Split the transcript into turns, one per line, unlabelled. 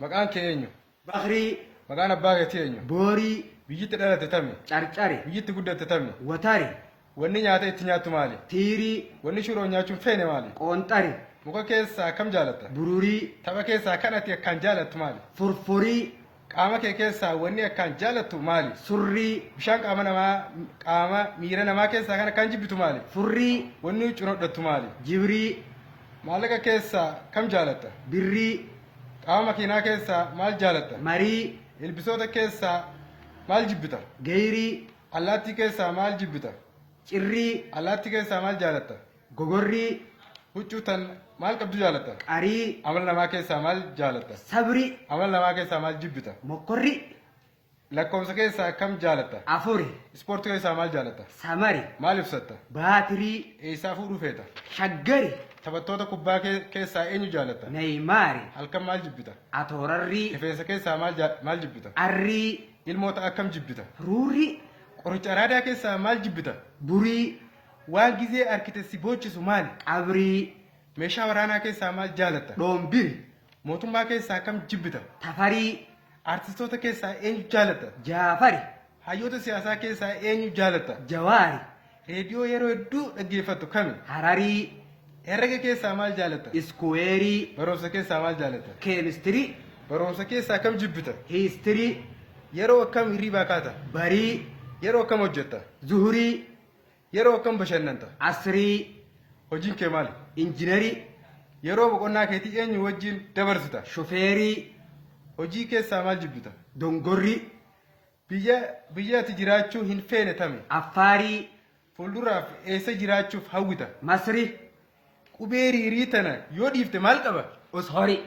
Maqaan kee eenyu?
Bakrii.
Maqaan abbaa keetii eenyu?
Boorii.
Biyyitti dhalate tami?
Carcari.
Biyyitti guddatte tami?
Watari.
Wanni nyaata itti nyaattu maali?
Tiirii.
Wanni shiroo nyaachuun feene maali?
Qoonxari.
Muka keessaa kam jaalatta?
Bururii.
Tapha keessaa kan ati akkaan jaalattu maali?
Furfurii.
Qaama kee keessaa wanni akkaan jaalattu maali?
Surrii.
Bishaan qaama namaa qaama miira namaa keessaa kan akkaan jibbitu maali?
Furrii.
Wanni huccuu hodhattu maali?
Jibrii.
Maallaqa keessaa kam jaalatta?
Birrii.
Qaama makiinaa keessaa maal jaalatta?
Marii.
Ilbisoota keessaa maal jibbita?
Geyrii.
Allaattii keessaa maal jibbita?
Cirrii.
Allaattii keessaa maal jaalatta?
Gogorrii.
Huccuu tan maal qabdu jaalatta?
Qarii.
Amala namaa keessaa maal jaalatta?
Sabrii.
Amala namaa keessaa maal jibbita?
Mokkorri.
Lakkoofsa keessaa kam jaalatta?
Afuri.
Ispoortii keessaa maal jaalatta?
Samari.
Maal ibsatta?
Baatirii.
Eessaa fuudhuu feeta?
Shaggari.
Taphattoota kubbaa keessaa eenyu jaalatta?
Neeymaari.
Halkan maal jibbita?
Atoorarrii.
Rifeensa keessaa maal maal jibbita?
Arrii.
Ilmoota akkam jibbita?
Ruurrii.
Qoricha araadaa keessaa maal jibbita?
Burii.
Waan gizee arkite si boochisu maali?
Qabrii.
Meeshaa waraanaa keessaa maal jaalatta?
Dhoombiri.
Mootummaa keessaa kam jibbita?
Tafarii.
Artistoota keessaa eenyu jaalatta?
Jaafari.
Hayyoota siyaasaa keessaa eenyu jaalatta?
Jawaari.
Reediyoo yeroo hedduu dhaggeeffattu kami?
Hararii.
Herrega keessaa maal jaalatta?
Iskuweerii.
Barumsa keessaa maal jaalatta?
Keemistirii.
Barumsa keessaa kam jibbita?
Hiistirii.
Yeroo akkam hirriibaa kaata?
Barii.
Yeroo akkam hojjetta?
Zuhurii.
Yeroo akkam bashannanta?
Asrii.
Hojiin kee maali?
Injiinarii.
Yeroo boqonnaa keetii eenyu wajjin dabarsita?
Shofeerii.
Hojii keessaa maal jibbita?
Dongorrii.
Biyya biyya ati jiraachuu hin feene tami?
Affaarii.
Fuulduraaf eessa jiraachuuf hawwita?
Masri.
Qubee riirii tana yoo dhiifte maal qaba?
Us horii.